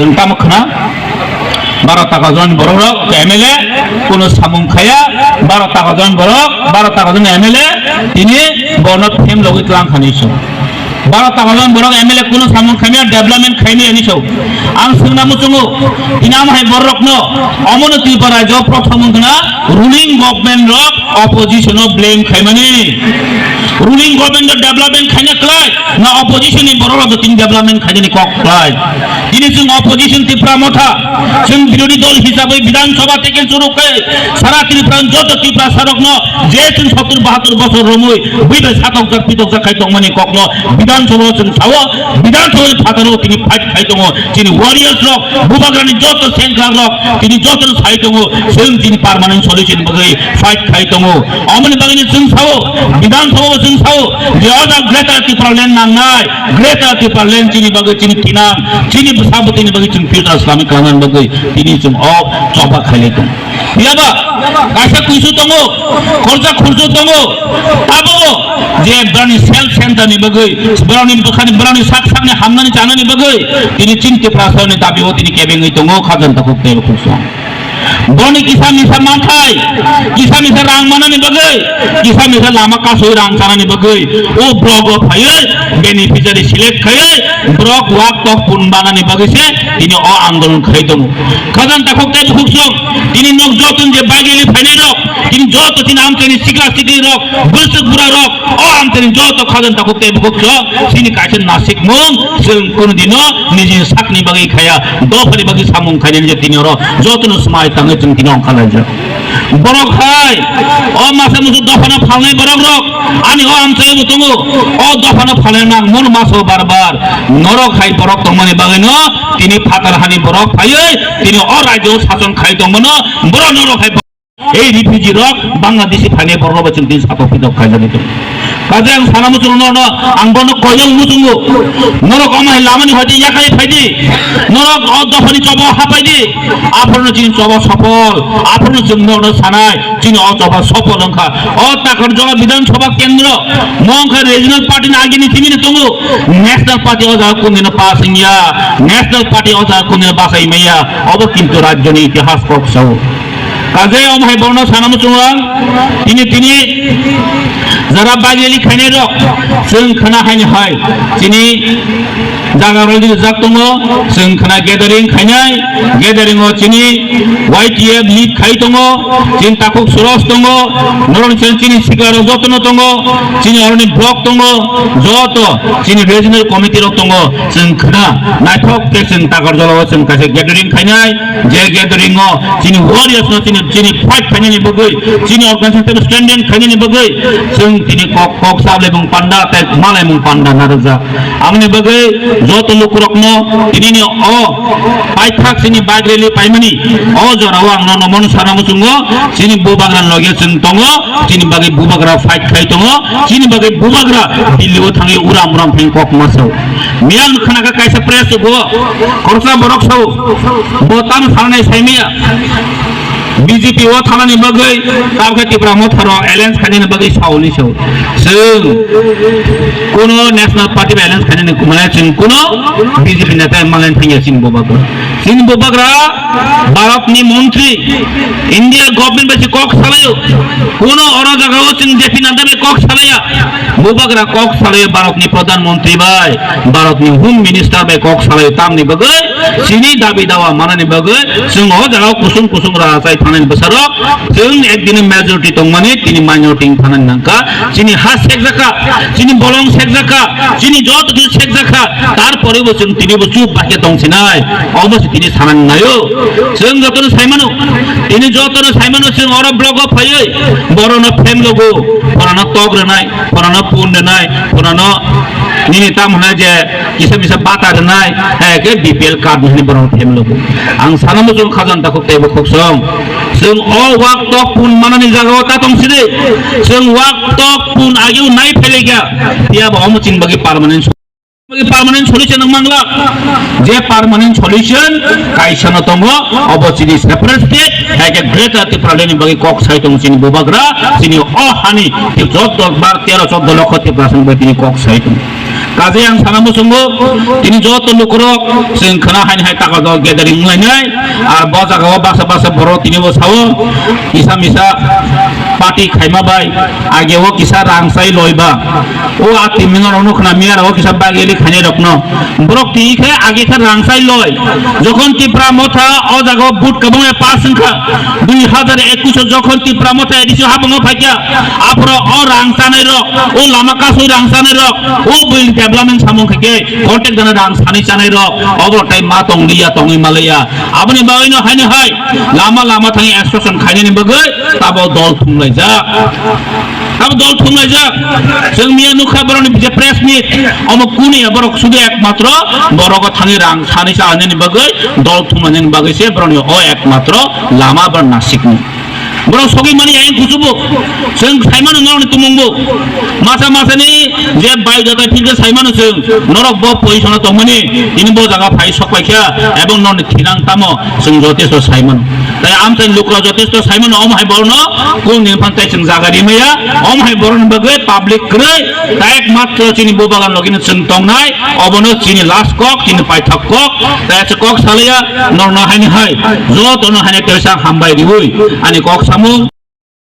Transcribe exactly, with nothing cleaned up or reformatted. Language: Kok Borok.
Tamo khna, baro taka jon borok rok M L A kuno samung khaya, baro taka jon borok, baro taka jon M L A tini borno phem logwi tlang khani so. Baro taka jon borok M L A kuno samung khaimya, development khaimya ni so. Ang swngna muchungo, tini amo hai borok no omono Tripura rajyo prothom wngkha na ruling government rok opposition o blame khaimani. Ruling government o development khaina klai, na opposition ni borok rok tini development khainani kok klai. Tini chwng opposition Tipra Motha, chwng birodhi dol hisabai Bidhan Sabha theke churu khe sara Tripura joto Tiprasa rokno je chwng sottur bahattur bosor romwi bui bai satokjak pitokjak khai tongmani kokno Bidhan Sabha chwng sao, Bidhan Sabha phataro tini fight khai tongo. Chini warriors rok, bubagrani joto sengkrak rok, tini joto sai tongo, chwng chini permanent solution bagwi fight khai tongo. Omoni bagwi chwng sao, Bidhan Sabha chwng sao, je o jak Greater Tipraland nangnai, Greater Tipraland chini bagwi chini thinang, chini bwsa bwtwini bagwi chwng future swlamwi klangnani bagwi tini chwng o choba khailai tongo. Phiya ba, kaisa kuisu tongo, khorsa khursu tongo, abo je brani self center ni bagwi, brani bwkhani, brani sak sakni hamnani chanani bagwi tini chini Tiprasani dabi o tini kebengwi tongo, khajan takhuk tei khursu. Boni kisa misa manthai, kisa misa rang manani bagwi, kisa misa lama kasui rang chanani bagwi, o block o phaiwi beneficiary select khaiwi borok wak tok pun banani bagwi se tini o andolon khai tongo. Khajan takhuk tei bukhuk song, tini nok jotun je baigeli phainai rok, tini joto tini amchaini sikla sikli rok, bwswk bura rok, o amchaini joto khajan takhuk tei bukhuk song, chini kaisa nasik mung, chwng kunu dino nijini sakni bagwi khaya, dophani bagwi samung khainani je tini oro jotono swmai tangwi chwng tini ongkhalaijak. Borok hai, o masa musu dophano phalnai borok rok, ani o amchai bo tongo, o dophano phalnai nang mun maso bar bar, norok hai borok tongmani bagwi no, tini phatar hani borok phaiwi, tini o rajyo sason khai tongmano, borok norok hai Ei refugee rok Bangladeshi phainai borok rok bai chwng tini satok pitok khaijagwi tongo. Kaje ang sana muchungo norokno, ang bono koyong muchungo. Norok omo hai lamani hoite yakhai phaidi. Norok o dophani choba hapaidi. Aphurno chini choba sopol. Aphurno chwng norokno sanai. Chini o choba sopol wngkha. O Takarjala Bidhan Sabha Kendro. Mo wngkha regional party ni agini thimini tongo. National party o jaga kundino pass wngya. National party o jaga kundino bachai maya. Obo kintu rajyoni itihas kok sao. Kaje om hai borno sana muchungo ang, tini, tini jara bageli khainai rok, chwng khna haini hai, chini jaga rok jak tongo, chwng khna gathering khainai, gathering o chini Y T F lead khai tongo, chini takhuk Suros tongo, norok chini sikla rok jotono tongo, chini oroni block tongo, joto chini regional committee rok tongo, chwng khna naithok khe chwng Takarjala o chwng kaisa gathering khainai. Je gathering o chini warriors no chini, chini fight khainani bagwi, chini organization tei strengthen khainani bagwi, chwng tini kok, kok sable bung panda tei malai mung panda narwkjak. Amoni bagwi joto lukurokno tinini o paithak chini bike rally paimani o jorao ang nono mono sana muchungo, chini bubagra loge chwng tongo, chini bagwi bubagra fight khai tongo, chini bagwi bubagra Delhi o thangwi uram uram phai kok masao. Miyang khna kha kaisa press o bo khoroksa borok sao, bo tam sanai saimaya. B J P o thanani bagwi, tabukhe Tipra Motha rok alliance khainani bagwi saoni sao. Chwng kuno National Party bai alliance khainani, mane chwng kuno B J P neta M L A thangya chini bubagra. Chini bubagra Bharat ni montri, India government bai se kok salaio. Kuno oro jaga o chwng J P Nadda bai kok salaiya. Bubagra kok salai Bharatni Pradhan Mantri bai, Bharatni Home Minister bai kok salai tamni bagwi chini dabi dawa manani bagwi chwng o jaga kusung kusung raha chai thangnani bwsarok chwng ekdini majority tongmani tini minority thangnani nangkha. Chini ha sekjakha, chini bolong sekjakha, chini joto khe sekjakha, tarpore bo chwng tini bo chup bai khe tongsinai. Obo se tini sanani naio. Chwng jotono saimano, tini jotono saimano chwng oro blogo phaiwi borono phem logo, borano tok rwnai. Phorano pun rwnai, phorano nini tam hwnai je kisa misa bata rwnai, hai khe B P L card hwnwi borok phem logo. Ang sana muchung khajan takhuk teibo khuksong. Chwng o wak tok pun manani jagao ta tong sidi. Chwng wak tok pun ageu nai phailaikha. Phiya bo omo chini bagwi permanent Permanent solution wng mangla. Je permanent solution kaisa no tongo, obo chini separate state, hai khe Greater Tipraland ni bagwi kok sai tongo chini bubagra, chini o hani joto bar tero choddo lokho Tiprasa ni bagwi tini kok sai tongo. Kaje ang sana muchungo, tini joto lukurok chwng khwna haini hai taka jok gathering wnglainai, ar bo jagao basa basa borok tini bo sao, misa misa party khaima bai, age o kisa rang sai loi ba, o ati minor ono khwna miya o kisa bageli khainai rokno, borok tini khe age khe rang sai loi, jokhon Tipra Motha o jagao vote kwbangma pass wngkha, dui hazar ekush o jokhon Tipra Motha A D C habongo phaikha, aphoro o rang chanai rok, o lama kasui rang chanai rok, o building development samung khe contact dana rang sani chanai rok, obo tai ma tong liya, tongwi malaya. Aboni bagwi no haino hai lama lama thangwi extortion khainani bagwi tabo dol thumlaijak. Tabo dol thumlaijak. Chwng miya nukha borokni je press meet, omo kuni borok sudu ekmatro borogo thangwi rang sani chanani bagwi dol thumlainani bagwi se borokni o ekmatro lama bar nasikni. Borok sogwi mani ayang kuchubu. Chwng saimano norokni tumungbo. Masa masani je bai jota thikhe saimano chwng. Norok bo position-o tongmani, tini bo jaga phai sok paikha, ebong norokni thinang tamo chwng jotesto saimano. Tai amchaini lukurok jotesto saimano, omo hai borokno kung ni phan tai chwng jaga rimaya, omo hai borokni bagwi public kwrwi, tai ekmatro chini bo bagan logino chwng tongnai, obono chini last kok, chini paithak kok, tai kok salaya, norokno haini hai, jotono haini teisa hambai riwi, ani kok samung.